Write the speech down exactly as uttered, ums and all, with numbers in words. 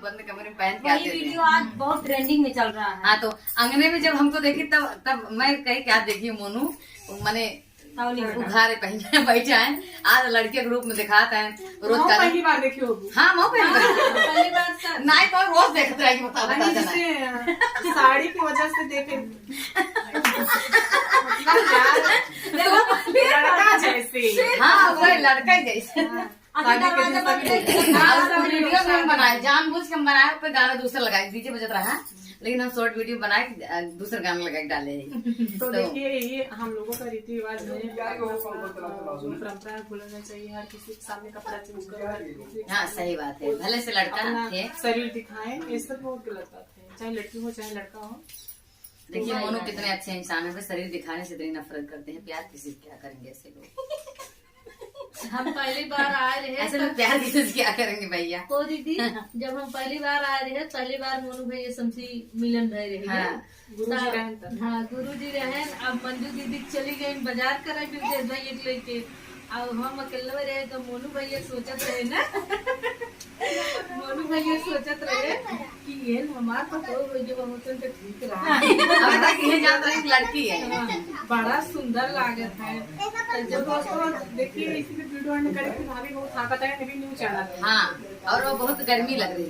बंद कमरे में पहन के वही आते थे। वीडियो आज बहुत ट्रेंडिंग में चल रहा है। हाँ, तो अंगने में जब हमको देखी तब, तब मैं कही, "क्या देखी मोनू, माने तावली में उघारे पहने बैठा है।" आज लड़के के रूप में दिखाता है, रोज मऊ का पहली बार देखी होगी। हाँ, मऊ पहली बार। हाँ, पहली बार सर। नाई तो रोज देखत रही, बता, बता अरे, देना। जैसे, अ, साड़ी की वजह से देखे। मतलब यार, देखो, लड़का जैसे। हाँ, वही लड़का ही जैसे। हाँ। अभी शादी के दरवाजा दिन बंद सभी करके लोग। हाँ, वीडियो में हम बनाए, जानबूझ के हम बनाए, पे गाना दूसरा लगाए, डीजे बजत रहा, लेकिन हम शॉर्ट वीडियो बनाए, अ, दूसरा गाना लगा के डाले हैं। तो तो देखिए, ये हम लोगों का रीति रिवाज है, अपना, अपना, अ, जो परंपरा है, भूलना नहीं चाहिए। हर किसी के सामने कपड़ा चेंज करो, हर किसी के हाँ, सामने सही बात है। भले से लड़का अपना थे। शरीर दिखाएं, ये सब बहुत गलत बात है, चाहे लड़की हो, चाहे लड़का हो। देखिए, तो मोनू कितने अच्छे इंसान है, बस शरीर दिखाने से इतनी नफरत करते हैं। प्यार किसी से क्या करेंगे ऐसे लोग? हम पहली बार आए रहे ऐसे तब लोग प्यार किसी से क्या करेंगे भैया? ओ दीदी, जब हम पहली बार आए रहे, पहली बार मोनू भैया से हमसे मिलन भय रहे। हाँ। गुरुजी ता-, रहन तब। हाँ, गुरुजी रहन। अब मंजू दीदी चली गई बाजार करे विदेश भैया के लेके। अब हम अकेले रहे तो मोनू भैया सोचत रहे ना, मोनू भैया सोचत रहे कि ये हमार पतोह हो जो बहुत तो ठीक रहा। अब तक ये जान रहे कि लड़की है। हाँ, बड़ा सुंदर लागत है। तो जब दोस्तों देखिए, इसी में वीडियो एंड करें कि भाभी बहुत ताकत है, अभी न्यू चैनल है। हाँ, और वो बहुत गर्मी लग रही है।